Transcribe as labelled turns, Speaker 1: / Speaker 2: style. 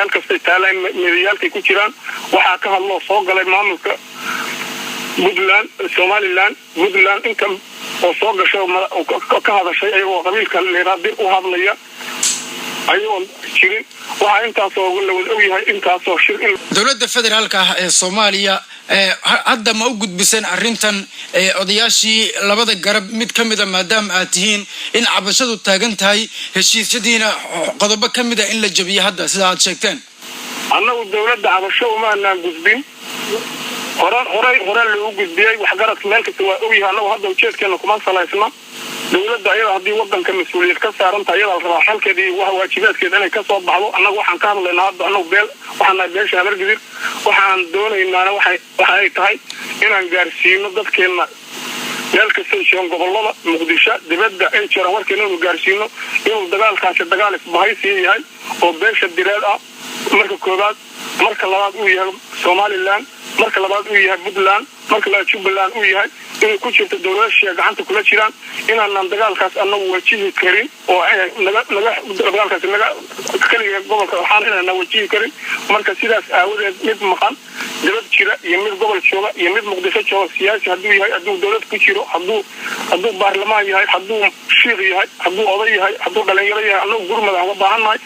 Speaker 1: Meel kastay taalaan, mediyaalkay ku jiraan. Waxaa ka hadloo soo galay maamulka Puntland, Somaliland, Puntland, inta oo soo gashay oo ka hadashay ayagoo qabiilka leeraa Dir u hadlaya ayagoon jirin. Waxaa intaasoo la wada ogyahay, intaasoo shir in
Speaker 2: Dowladda federaalka ah ee Soomaaliya hadda ma u gudbiseen arrintan odayaashii labada garab mid ka mida, maadaama aad tihiin in cabashadu taagan tahay, heshiisyadiina qodobo ka mida in la jabiyo hadda sida aad sheegteen?
Speaker 1: Annagu dowladda cabasho umaanaan gudbin. Hore horey hore loogu gudbiyey. Waxgaradka meel kasta waa ogyahay. Annagu hadda ujeedkeena kuma salaysna dowladda. Ayada haddii wadanka mas-uuliyad ka saaranta, ayadaa la rabaa xalkeeda iyo waajibaadkeeda inay kasoo baxdo. Annagu waxaan ka hadlaynaa hadda, annagu beel waxaan nahay beesha Habargidir. Waxaan doonaynaana waxa ay tahay inaan gaarsiino dadkeenna meel kastay jiraan, gobolada, Muqdisho, dibadda ay jiraan, warkeena inuu gaarsiino inuu dagaalkaasi dagaal isbahaysiya yahay oo beesha Direed ah marka koowaad, marka labaad uu yahay Somaliland, marka labaad uu yahay Puntland, marka labaad Jubbaland uu yahay, inay ku jirto dowladashiya gacanta kula jiraan, inaanan dagaalkaas anagu wajihi karin oo naga naga dagaalkaasi naga keliga gobolka waxaan inaana wajihi karin. Marka sidaas aawadeed, mid maqan dibad jira iyo mid gobol jooga iyo mid Muqdisho jooga, siyaasi hadduu yahay, hadduu dowlad ku jiro, hadduu baarlamaan yahay, hadduu shiikh yahay, hadduu oday yahay, hadduu dhalinyaro yahay, annagu gurmad aan uga baahannahay.